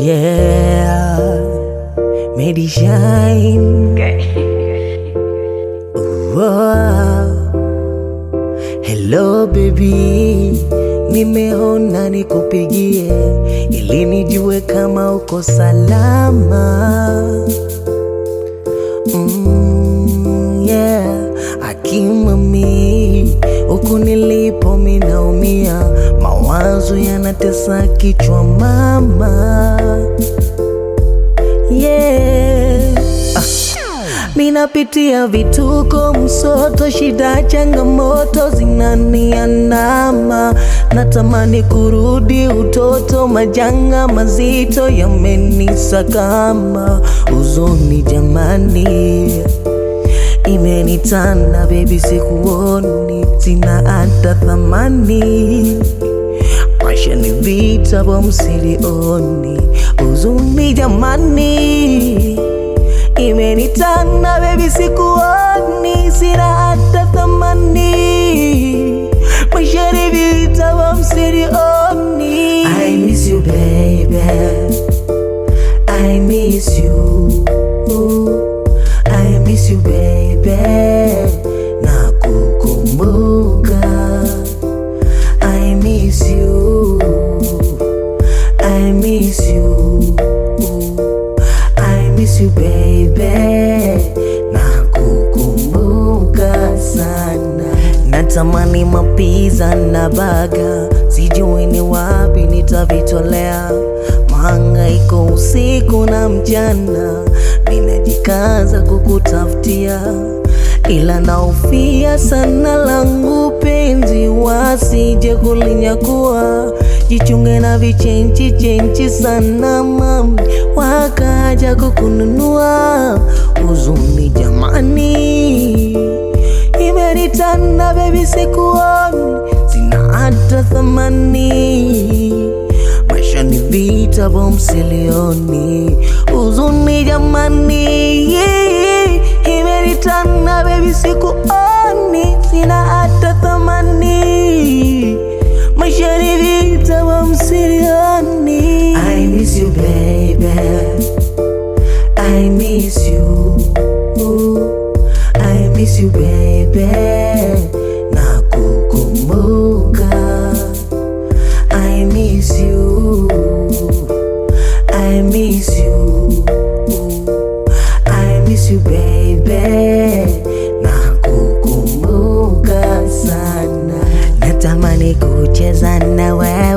Yeah, Medi Shine. Okay. Whoa. Hello baby, nimeona nikupigie ili nijue kama uko salama. Yeah. Akimami, huku nilipo minaumia, mawazo yanatesa kichwa mama. Yeah. Minapitia vituko, msoto, shida, changamoto zinaniandama. Natamani kurudi utoto, majanga mazito yamenisakama. Huzuni jamani imenitanda, baby sikuoni, sina hata thamani. Maisha ni vita, bomu silioni. Huzuni jamani imenitanda, baby sikuoni, sina hata thamani. Maisha ni vita, bomu silioni. I miss you baby, I miss you, I miss you baby, nakukumbuka. I miss you, I miss you, I miss you baby, nakukumbuka sana. Natamani mapiza na baga, sijui ni wapi nitavitolea. Mahangaiko usiku na mchana, ninajikaza kukutafutia, ila naufia sana langu penzi, wasije kulinyakua. Jichunge na vichenchi chenchi sana mami, wakaja kukununua. Huzuni jamani imenitanda, baby sikuoni, sina hata thamani. Maisha ni vita, bomu silioni. Huzuni jamani imenitanda, baby sikuoni, sina hata thamani. Maisha ni vita, bomu silioni. I miss you baby, I miss you, I miss you baby, nakukumbuka. I miss you, I miss you, I miss you baby, nakukumbuka sana. Natamani kucheza nawe,